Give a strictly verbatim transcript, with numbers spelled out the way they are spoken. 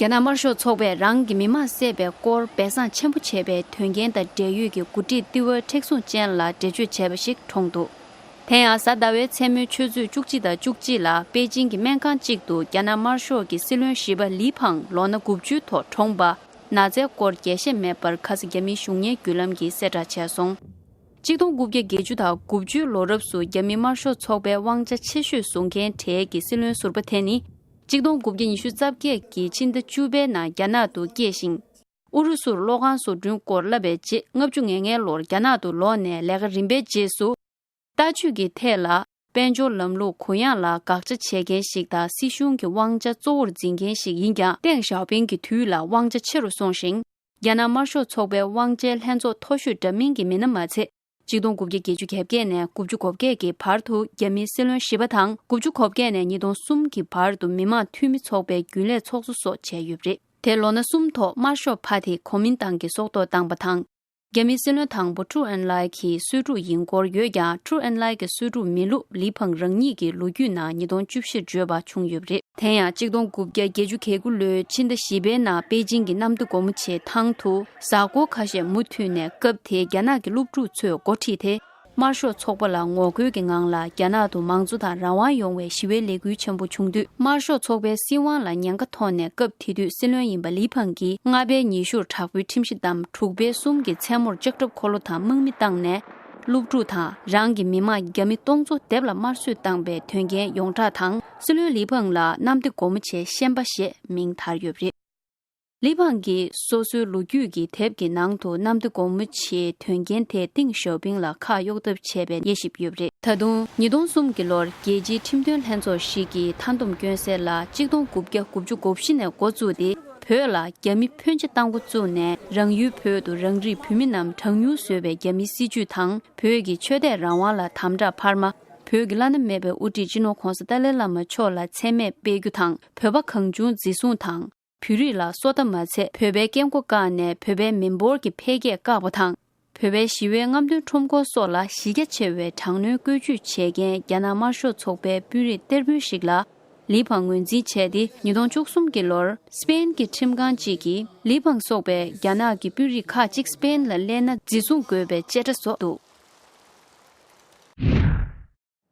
རྒྱ་ནག་དམར་ཤོག་ཚོགས་པས་རང་གི་མི་མང་བསད་པའི་སྐོར་སྦས་གསང་ཆེན་པོ་བྱས་པའི་དོན་རྐྱེན་དང་འབྲེལ་ཡོད་ཀྱི་འགོ་ཁྲིད་ཏི་ཝེར་མཁྲེགས་བཟུང་ཅན་ལ་འགྲེལ་བརྗོད་བྱས་པ་ཞིག་གྲོངས་འདུག་དེ་ཡང་གཟའ་ཟླ་བའི་མཚན་མོའི་ཆུ་ཚོད་བཅུ་གཅིག་དང་བཅུ་གཅིག་ལ་པེ་ཅིང་གི་སྨན་ཁང་གཅིག་ཏུ་རྒྱ་ནག་དམར་ཤོག་གི་སྲིད་བློན་བཞི་པ་ལི་ཕང་ལོ་ན་དགུ་བཅུའི་ཐོག་གྲོངས་པ། ན་ཚའི་སྐོར་རྒྱས་བཤད་མེད་པར་ཁ་ས་རྒྱ་མིའི་གཞུང་གཉེར་བརྒྱུད་ལམ་གྱིས་གསལ་བསྒྲགས་བྱས་སོང་། གཅིག་སྟོང་དགུ་བརྒྱ་བརྒྱད་ཅུ་དང་དགུ་བཅུའི་ལོ་རབས་སུ་རྒྱ་མི་དམར་ཤོག་ཚོགས་པའི་དབང་ཆ་ཆེ་ཤོས་བཟུང་མཁན་གྲས་ཀྱི་སྲིད་བློན་ཟུར་པ་དེ་ནི། གཅིག་སྟོང་དགུ་བརྒྱ་ཉི་ཤུ་རྩ་བརྒྱད་ཀྱི་ཕྱི་ཟླ་བཅུ་པའི་ནང་རྒྱ་ནག་ཏུ་སྐྱེས་ཤིང་། ཨུ་རུ་སུར་བློ་ཁང་བཟོ་སྐྲུན་སྐོར་བསླབས་པའི་རྗེས་ལྔ་བཅུ་ང་ལྔའི་ལོར་རྒྱ་ནག་ཏུ་ལོག་ནས་ལས་ཀ་རིམ་པས་རྗེས་སུ། ལྟ་སྤྱོད་ཀྱི་ཐད་ལ་དཔལ་འབྱོར་ལམ་ལུགས་གུ་ཡངས་ལ་དགག་བྱ་བྱེད་མཁན་ཞིག་དང་སྲིད་གཞུང་གི་དབང་ཆ་གཙོ་བོར་འཛིན་མཁན་ཞིག་ཡིན་ཀྱང་ཏེང་ཞའོ་ཕིང་གི་དུས་ལ་དབང་ཆ་ཆེ་རུ་སོང་ཞིང་། རྒྱ་ནག་དམར་ཤོག་ཚོགས་པའི་དབང་ཆའི་ལྷན་ཚོགས་མཐོ་ཤོས་འདྲ་མིན་གྱི་མི་སྣ་མ་ཚད། གཅིག་སྟོང་དགུ་བརྒྱ་བརྒྱད་ཅུ་གྱ་བརྒྱད་ནས་དགུ་བཅུ་གོ་བརྒྱད་ཀྱི་བར་དུ་རྒྱ་མིའི་སྲིད་བློན་བཞི་པ་དང་དགུ་བཅུ་གོ་བརྒྱད་ནས་ཉིས་སྟོང་གསུམ་གྱི་བར་དུ་མི་དམངས་འཐུས་མི་ཚོགས་པའི་རྒྱུན་ལས་ཚོགས་གཙོ་སོགས་བྱས་ཡོད་པ་རེད། དེ་ལོ་ན་གསུམ་ཐོག་དམར་ཤོག་པར་ཏི་གོ་མིན་ཏང་གི་སྲོག་ཐོག་བཏང་པ་དང་། རྒྱ་མིའི་སྲིད་བློན་དང་པོ་ཀྲུའུ་ཨེན་ལའེ་གི་གསོས་ཕྲུག་ཡིན་སྐོར་ཡོད་ཀྱང་ཀྲུའུ་ཨེན་ལའེ་གི་གསོས་ཕྲུག་མིན་ལུགས་ལི་ཕང་རང་ཉིད་ཀྱི་ལོ་རྒྱུས་ནང་ཉིས་སྟོང་བཅུ་བཞིར་བརྗོད་པ་བྱུང་ཡོད་པ་རེད། དེ་ཡང་གཅིག་སྟོང་དགུ་བརྒྱ་བརྒྱད་ཅུ་གྱ་དགུ་ལོའི་ཕྱི་ཟླ་བཞི་པའི་ནང་པེ་ཅིང་གི་གནམ་བདེ་སྒོ་མོ་ཆེའི་ཐང་དུ་གཟའ་འཁོར་ཁ་ཤས་མུ་མཐུད་ནས་སྐབས་དེའི་རྒྱ་ནག་གི་སློབ་ཕྲུག་ཚོས་འགོ་ཁྲིད་དེ། དམར་ཤོག་ཚོགས་པ་ལ་ངོ་རྒོལ་གྱི་ངང་ལ་རྒྱ་ནག་ཏུ་མང་གཙོ་དང་རང་དབང་ཡོང་བའི་ཞི་བའི་ལས་འགུལ་ཆེན་པོ་བྱུང་དུས། དམར་ཤོག་ཚོགས་པའི་སྲིད་དབང་ལ་ཉེན་ཁ་ཐོག་ནས་སྐབས་དེ་དུས་སྲིད་བློན་ཡིན་པ་ལི་ཕང་གིས་ལྔ་པའི་ཉི་ཤུར་དྲག་པོའི་ཁྲིམས་གཞི་བསྡམས། དྲུག་པའི་གསུམ་གྱི་མཚན་མོར་ལྕགས་ཁྲབ་འཁོར་ལོ་དང་དམག་མི་བཏང་ནས། སློབ་ཕྲུག་དང་རང་གི་མི་མང་རྒྱ་མི་སྟོང་ཚོ་སྡེབ་ལ་དམར་གསོད་བཏང་པའི་དོན་རྐྱེན་ཡོངས་གྲགས་དང་། སྲིད་བློན་ལི་ཕང་ལ་གནམ་བདེ་སྒོ་མོ་ཆེའི་ཤན་པ་ཞེས་མིང་དར་ཡོད་པ་རེད། ལི་ཕང་གིས་སོ་སོའི་ལོ་རྒྱུས་ཀྱི་དེབ་ཀྱི་ནང་དུ་གནམ་བདེ་སྒོ་མོ་ཆེའི་དོན་རྐྱེན་དེས་ཏེང་ཞའོ་ཕིང་ལ་ཁག་གཡོགས་ཐབས་བྱས་པའི་དབྱེ་ཞིབ་ཡོད་པ་རེད། ད་དུང་ཉིས་སྟོང་གསུམ་གྱི་ལོར་རྒྱལ་སྤྱིའི་ཁྲིམས་དོན་ལྷན་ཚོགས་ཤིག་གིས་མཐའ་སྡོམ་སྐྱོན་སེལ་ལ་གཅིག་སྟོང་དགུ་བརྒྱ་དགུ་བཅུ་གོ་བཞི་ནས་འགོ་བཙུགས་ཏེ། བོད་ལ་རྒྱ་མི་ཕོན་ཆེ་གཏང་འགོ་བཙུགས་ནས། རང་ཡུལ་བོད་དུ་རང་རིགས་བོད་མི་རྣམས་གྲངས་ཉུང་བཟོས་པའི་རྒྱ་མིའི་སྲིད་བྱུས་དང་། བོད་ཀྱི་ཆོས་དད་རང་དབང་ལ་དམ་དྲག་འཕར་མ། བོད་ཀྱི་བླ་ན་མེད་པའི་དབུ་ཁྲིད་སྤྱི་ནོར་༧གོང་ས་ཏཱ་ལའི་བླ་མ་མཆོག་ལ་མཚན་སྨད་སྤེལ་རྒྱུ་དང་། བོད་པ་གང་བྱུང་འཛིན་བཟུང་དང་། བོད་རིགས་ལ་སོ་ལྟ་མ་ཚད་བོད་པའི་སྐད་མགོ་བཀག་ནས་བོད་པའི་མི་འབོར་གྱི་འཕེལ་རྒྱས་བཀག་པ་དང་། བོད་པའི་ཞི་བའི་རྔམ་སྟོན་ཁྲོམ་སྐོར་སོགས་ལ་གཞི་རྒྱ་ཆེ་བའི་དྲག་གནོན་བཀོལ་སྤྱོད་བྱས་རྐྱེན་རྒྱ་ནག་དམར་ཤོག་ཚོགས་པའི་དཔོན་རིགས་གཏེར་དཔོན་ཞིག་ལ་ལི་ཕང་ངོས་འཛིན་བྱས་ཏེ། ཉིས་སྟོང་བཅུ་གསུམ་གྱི་ལོར་སི་པེན་གྱི་ཁྲིམས་ཁང་གཅིག་གིས་ལི་ཕང་སོགས་པའི་རྒྱ་ནག་གི་དཔོན་རིགས་ཁག་ཅིག་སི་པེན་ལ་སླེབས་ན་འཛིན་བཟུང་དགོས་པའི་བཅད་ཁྲ་བཟོ་འདུག